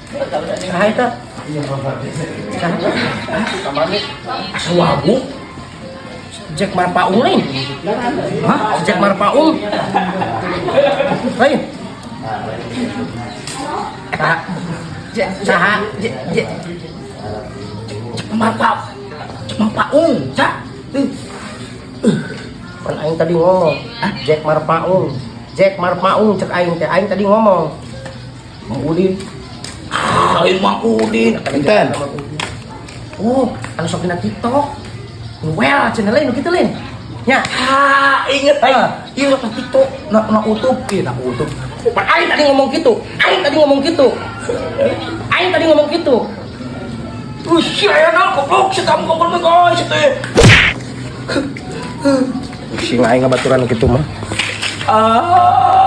Saha eta? Saha? Asa wagu. Jack Marpaung lain. Hah? Jack Marpaung. Lain. Eta saha? Jack Jack Jack Marpa Jack Marpaung, Cak. Pan aing tadi ngomong. Jack Marpaung. Jack Marpaung cek aing teh. Aing tadi ngomong. Mang Udin. Ah, lain Mang Udin. Enten. Oh, anu sok dina TikTok. Well, channel lain nu kitu lain. Nya, Ah, inget aing. Ah. Iya na TikTok, na na YouTube, iya na YouTube. Pan aing tadi ngomong gitu. Aing tadi ngomong gitu. Aing tadi ngomong gitu. Sia ya na goblok, si kamu goblok mah guys teh. Sing aing ngabaturan gitu mah. Ah.